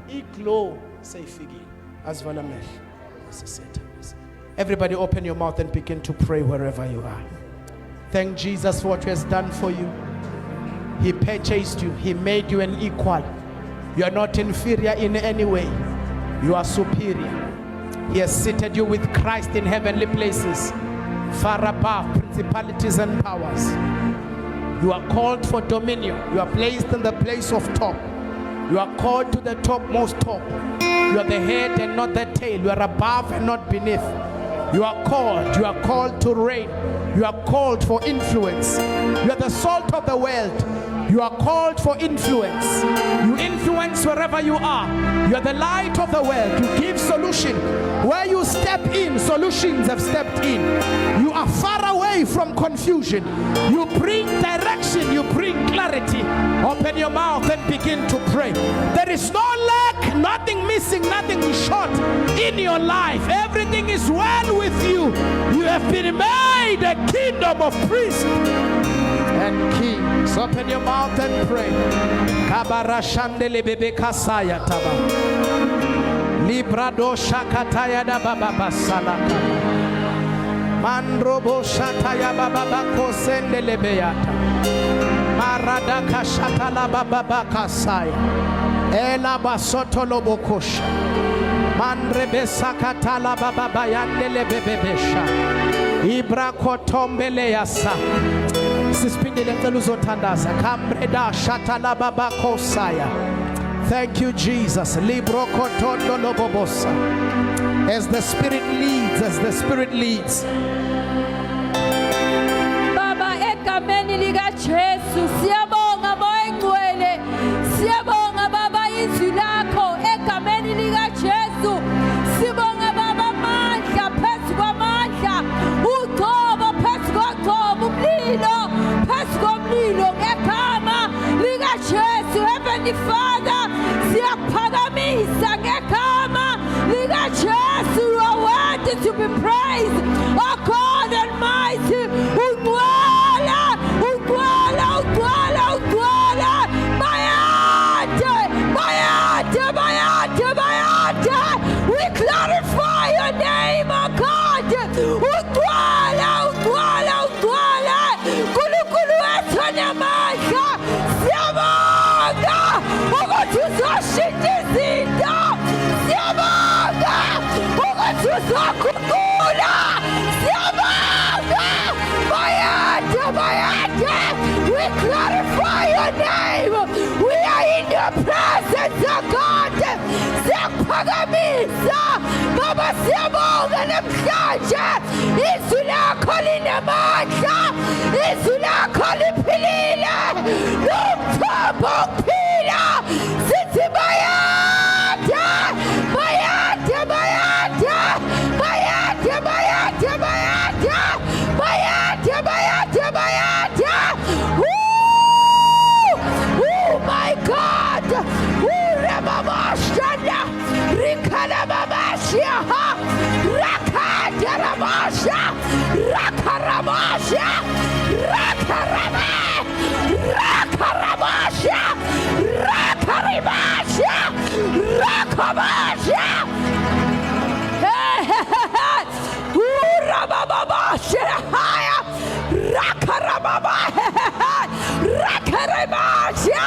iglow seyifikile. Asivala amehlo sesiyathandaza. Everybody open your mouth and begin to pray wherever you are. Thank Jesus for what he has done for you. He purchased you. He made you an equal. You are not inferior in any way. You are superior. He has seated you with Christ in heavenly places, far above principalities and powers. You are called for dominion. You are placed in the place of top. You are called to the topmost top. You are the head and not the tail. You are above and not beneath. You are called. You are called to reign. You are called for influence. You are the salt of the world. You are called for influence. You influence wherever you are. You are the light of the world. You give solution. Where you step in, solutions have stepped in. You are far away from confusion. You bring direction. You bring clarity. Open your mouth and begin to pray. There is no lack. lack, nothing missing, nothing short in your life. Everything is well with you. You have been made a kingdom of priests and kings. Open your mouth and pray. Kabarashandele bebe kasaya taba. Librado shakataya da baba basalaka. Mandrobo shataya baba bakosendele beyata. Maradaka shatala baba bakasaya. Ela basoto lobokosha. Mandrebesa katala baba bayandele bebebesha. Ibrakotombele yasa. Sisiphindile, ngicela uzothandaza. Kambreda shatala baba kosaya. Thank you, Jesus. Libro kotondo lobobosa. As the Spirit leads, as the Spirit leads. Baba, egameni lika Jesu, siyabonga, Moya Ngcwele. Siyabonga, Baba, izwi lakho egameni lika Jesu. Sibonga, Baba, amandla phezu kwamandla, ugcobo phezu kogcobo, umlilo phezu komlilo ngegama lika Jesu. Heavenly Father, siyakuphakamisa ngegama lika Jesu. You are worthy to be praised, oh God Almighty. Ungcwele, ungcwele, ungcwele, ungcwele. Bayede, bayede, bayede, bayede. We glorify your name, oh God. Ungcwele, ungcwele, ungcwele, Nkulunkulu wethu onamandla. Siyabonga ukuthi uzoshintsha izinto. Siyabonga ukuthi uzoguqula. Siyabonga. Bayede, bayede. We glorify your name. We are in your presence, oh God. Siyakuphakamisa, Baba. Siyabonga namhlanje. Izwi lakho linamandla, izwi lakho liphilile, lumthombo ukuphila. Sithi bayede, bayede, bayede, bayede, bayede, bayede, bayede, bayede, bayede. Woo! Oh my God! Urababashana! Rikalababashia! Rakadarabasha! Rakarabasha! Rakaraba! Rakarabasha! Rakaribasha! Rakabasha! Hey, hey, hey, hey. Urabababasha! Haya! Rakarababa! Rakarabasha!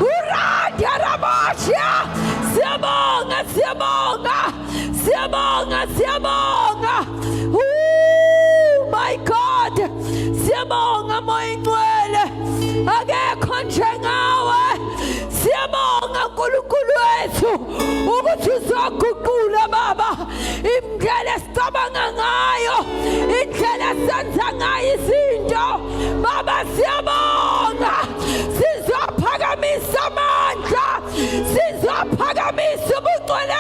Uradarabasha! Siyabonga, siyabonga, siyabonga, siyabonga. Oh my God! Siyabonga, Moya Ngcwele. Akekho njengawe. Siyabonga, Nkulunkulu wethu, ukuthi uzoguqula, Baba, indlela esicabanga ngayo, indlela esenza ngayo izinto. Baba, siyabonga. Sizophakamisa amandla, sizophakamisa ubungcwele.